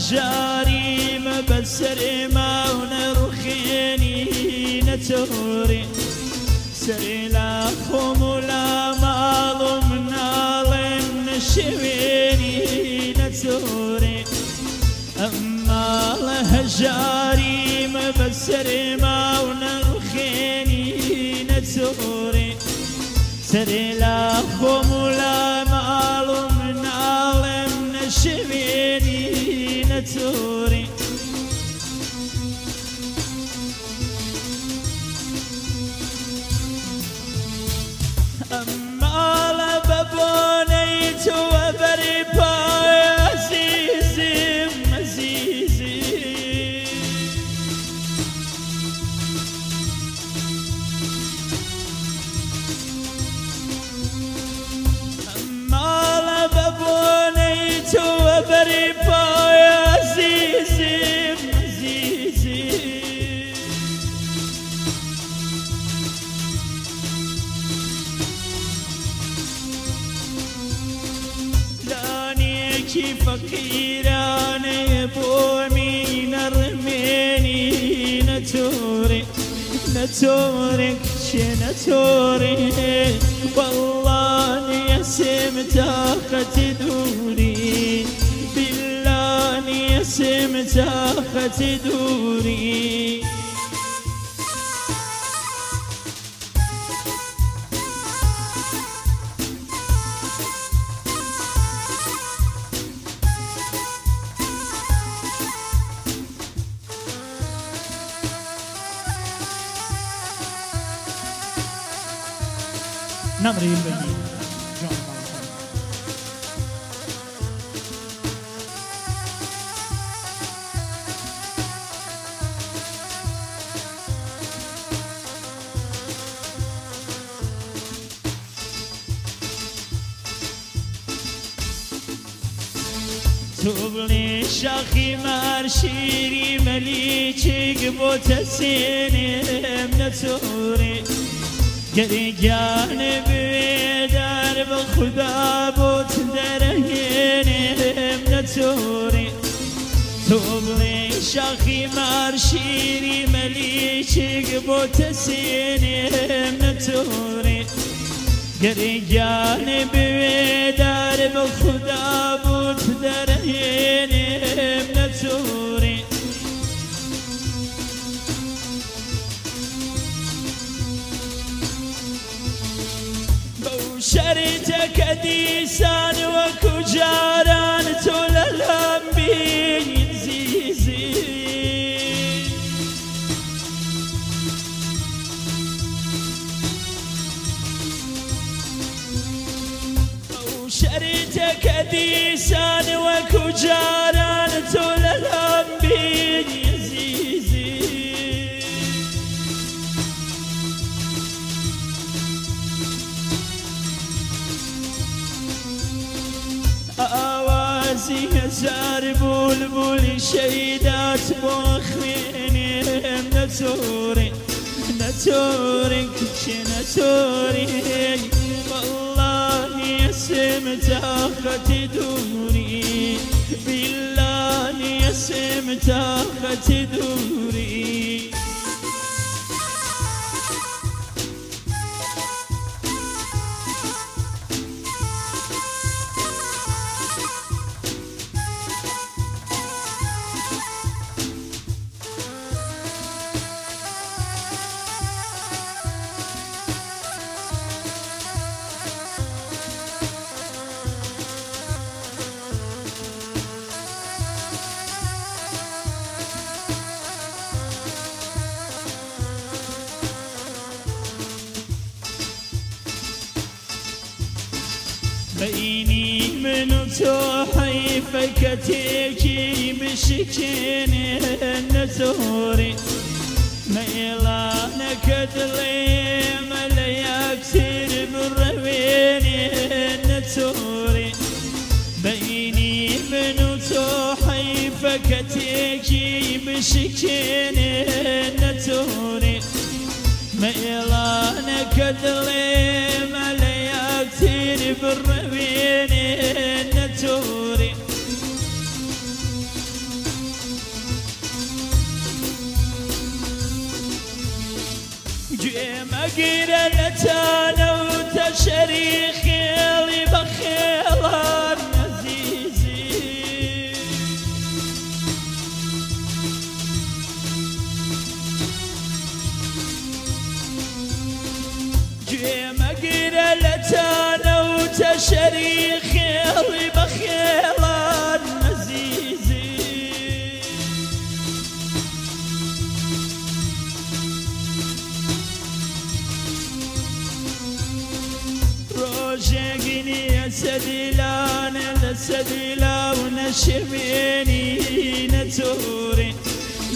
هەژاری مە بەسەرێ ما و نەڕوخێنی نەچۆری سەرێ لا خۆم و لا ماڵ و مناڵێم نەشێوێنی نەچۆرێ ئەم ماڵە هەژاری مە بەسەرێ ما و نەڕوخێنی نەچۆرێ سەرێ لا خۆم و لا ماڵ و مناڵێم نەشێوێنی نەچۆرێ ئەم ماڵە بە بۆنەی تۆوە بەری پای عەزیزیم عەزیزی ئەم ماڵە بە بۆنەی تۆوە بەری پای عەزیزیم عەزیزی لانێکی فەقیرانەیە بۆ نەڕمێنی نەچۆرێ نەچۆرێ کچێ نەچۆرێ وەڵڵا نیەسێم تاقەتی دووری بیللا نیەسێم تاقەتی دووری نەمرین بەگی جان ماڵەکەم. تۆ بڵێ شاخی مارشیری مەلیچێک بۆ تەسێنێم نەچۆرێ گەرێگیانێ بوێدار بە خودا بۆت دەرەهێنێم نەچۆرێ تۆ بڵێ شاخی مارشیری مەلیچێک بۆ تەسێنێم نەچۆرێ گەرێگیانێ بوێدار بە خودا بۆت دەرەهێنێم نەچۆرێ بەو شەریتە کە دیسان وەکو جاران تۆ لەلام بین زیزی بەو شەریتە کە دیسان وەکو جاران تۆ لەلام بین زیزی ئاوازی هەزار بولبولی شەیدات بۆ خوێنێم نەچۆرێ نەچۆرێ کچێ نەچۆرێ وەڵڵا نیەسێم تاقەتی دووری بیللا نیەسێم تاقەتی دووری بەینی من و تۆ حەیفەکە تێکی بشکێنێ نەچۆرێ مەیڵانەکە دڵێمە لە یەکتر بڕەوێنێ نەچۆرێ بەینی من و تۆ حەیفەکە تێکی بشکێنێ نەچۆرێ مەیڵانەکە دڵێمە لە یەکتر بڕەوێنێ نەچۆرێ. گوێ مەگرە لە تانە و تەشەری خێڵی بەخێڵان ئەزیزی. گوێ مەگرە لە تانە و تەشەری خێڵی بەخێڵان ئەزیزی. ڕۆژێک نییە سەدیلانە لە سەدیلا و نەشمێنی نەتۆری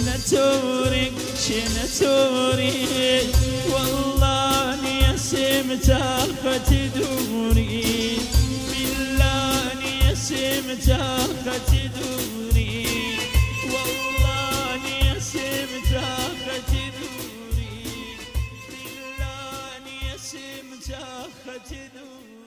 نەتۆری چێ نەتۆری والله نییە سێم تاقەتی دووری بالله نییە سێم تاقەتی دووری والله نییە سێم تاقەتی دووری بالله نییە سێم تاقەتی دووری.